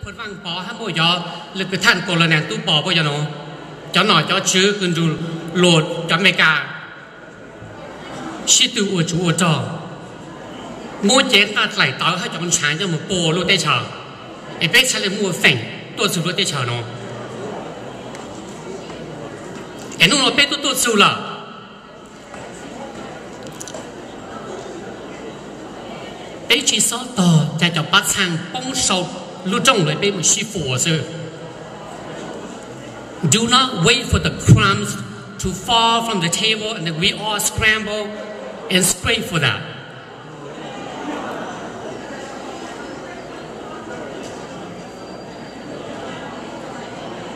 Vaj Pov hab muaj cov lwm kws thaj Kaus Las Nas Tub Pov puab cov nuav, cov nom cov tswv kws nrug luas cov Amelikas sib tw ua tsov ua rog, muab cev nqaj dlaim tawv hab cov ntshaav coj moog pua lub teb chaws, es peb txhaj le muaj feem tuaj txug lub teb chaws nuav. Es nub nuav peb tuaj tuaj txug lawm, peb tsi xob tog ca cov pab txhaaj poob sau lub rooj lawm peb mus sib fuas xwb. Do not wait for the crumbs to fall from the table and then we all scramble and scrape for that.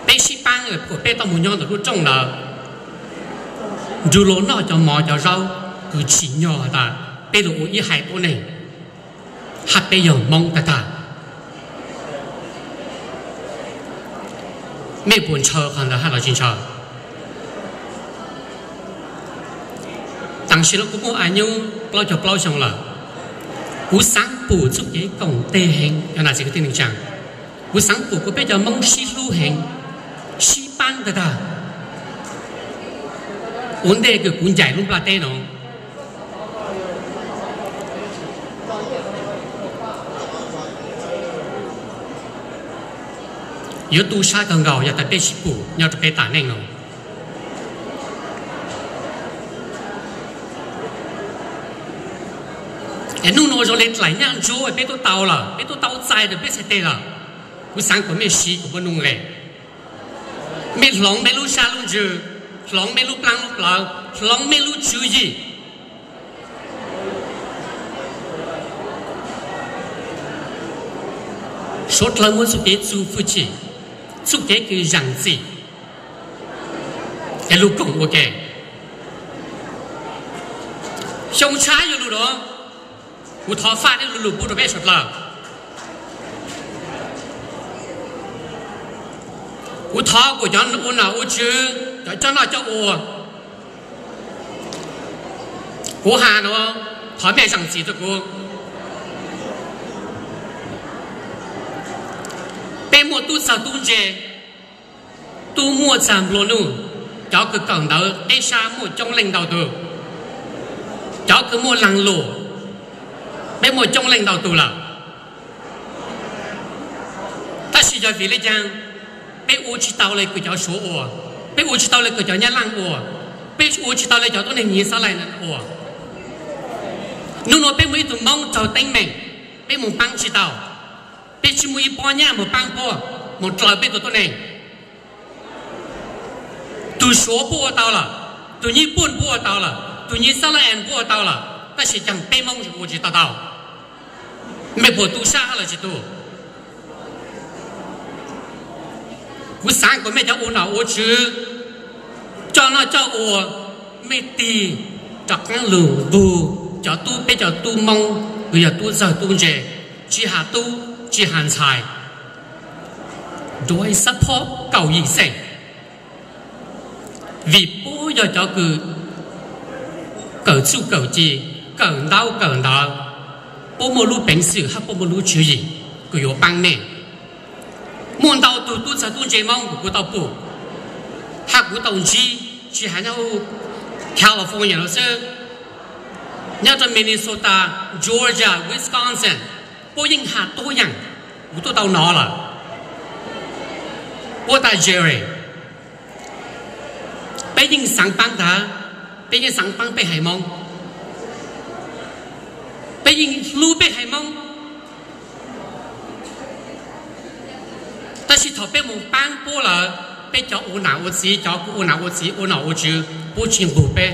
Peb sib paab, peb tau moog nyob ntawm lub rooj ntawd, nrug luas noj cov mov cov zaub kws tsim nyog tas peb lug ua ib haiv tuab neeg, hab peb yog Moob tag tag. Mej puas ntshaw qhov ntawd hab los tsi ntshaw? Tam sim no kuv muaj a nyuj plaub caug plaub xyoo lawm, kuv xaav pum txuj kev koom teg heev, kuv xaav pum kuv peb cov Moob sib hlub heev, sib paab tag tag. Ua ntej kws kuv ncaim lub nplaj teb no, yuav tu sab kawg nkaus yog tas peb sib pum nyob rau peb tas neej no. Es nub nuav zoo le dlaim nyaj ntsuab, peb tuaj tau lawm, peb tuaj tau txais tas peb txhais teg lawm. Kuv xaav kom mej siv kuv muaj nuj nqes, mej hloov mej lub sab lub ntsws, hloov mej lub plaab lub plawv, hloov mej lub tswv yim. Suav dlawg muaj txuj kev txuj fwj chim, txuj kev kws zaam txim, es lug koom ua ke. Xyoo tshab yuav lug nuav, kuv thov faj tej lug lug pub rua peb suav dlawg. Kuv thov kuas cov ua nom ua tswv, cov coj noj coj ua, kuv has nuav, thov mej zaam txim rua kuv. Peb muaj tub txawg tub ntse, tub muaj txag nplua nuj, cov kws kawm ntawv peb sab muaj coob leej ntau tug, cov kws muaj laag lug, peb muaj coob leej ntau tug lawm. Tab sis yog vim le caag peb ua tsi tau le kws cov Suav ua, peb ua tsi tau le kws cov Nyab Laaj ua, peb ua tsi tau le cov tuab neeg nyiv xab laj ua? Nub nuav peb muaj ib tug Moob raug teeb meem, peb moog paab tsi tau, peb tsi muaj ib pob nyaj moog paab puab, moog dlaws peb tug tuab neeg. Tug Suav puab ua tau lawm, tug Nyij Pooj puab ua tau lawm, tug nyiv xab laj puab ua tau lawm, tab sis caag peb Moob ua tsi tau tau. Mej puas tu sab hab los tsi tu? Kuv xaav kom mej cov ua nom ua tswv, coj noj coj ua, mej tig rov qaab lug npug cov tub, peb cov tub Moob kws yog tub txawg tub ntse, tsi has tub tsi has ntxhais, duav ib xab phob kaum yim xeem. Vim puab yog cov kws kawm txuj kawm ci, kawm ntaub kawm ntawv, puab muaj lub peev xwm hab puab muaj lub tswv yim kws yuav paab mej. Muaj ntau tug tub txawg tub ntse Moob kws kuv tau pum hab kuv tau ntsib, tsi has nyob California no xwb, nyob rau Minnesota, Georgia, Wisconsin, puab yeej has tuab yaam, kuv tuaj tau nov lawm. Puab tas Jerry, peb yeej xaav paab tag, peb yeej xaav paab peb haiv Moob, peb yeej hlub peb haiv Moob. Tab sis thaum peb moog paab puab lawm, peb cov ua nam ua txiv, cov kws ua nam ua txiv ua nom ua tswv puab tsi nqug peb,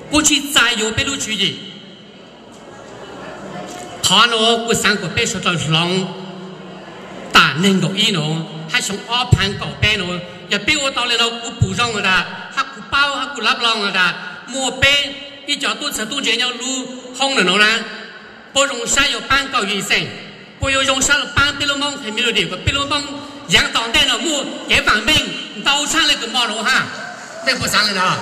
puab tsi txais yuav peb lub tswv yim. Qhov nuav kuv xaav kom peb suav dlawg hloov tas neeg nkaum ib nuav hab xyoo ob phaav kaum peb nuav, yog peb ua tau le nuav kuv pum zoo has tas, hab kuv paub hab kuv lab loo has tas, muaj peb ib cov tub txawg tub ntse nyob lub hoob nuav na, puab zoo sab yuav paab kaum yim xeem, puab yuav zoo sab los paab peb lub Moob community kom peb lub Moob yaav tom ntej nuav muaj kev vaam meej ntau tshaj le kws mo nuav hab. Mej puas xaav le ntawd?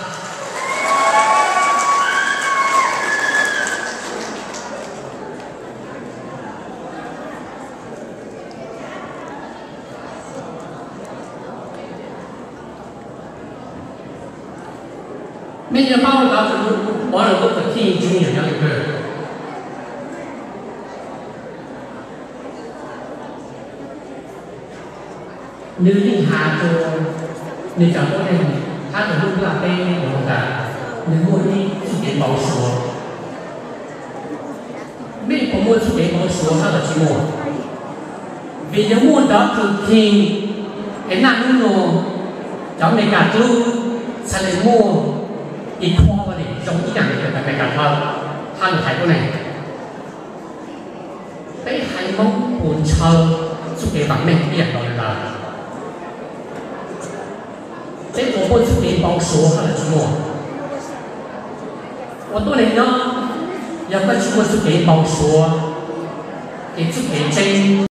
Nej nyob paub ntawv Vajtswv, Martin Luther King Junior nyob li kawg. Nws yeej has rau nws cov tuab neeg hab rau lub nplaj teb no tas nws muaj ib txuj kev npau suav. Nej puas muaj txuj kev npau suav hab los tsis muaj? Vim yog muaj ntawv King es naj nub nua cov Amelikas dlub txhaj le muaj equality zoo ib yam li cov Amelikas dlub hab lug hais tuab neeg. Peb haiv Moob puas ntshaw txuj kev vam meej ib yam nkaus li ntawd? Peb puas muaj txuj kev npau suav hab los tsis muaj? Ua tuab neeg nyob, yog koj tsis muaj txuj kev npau suav, ces txuj kev tseeb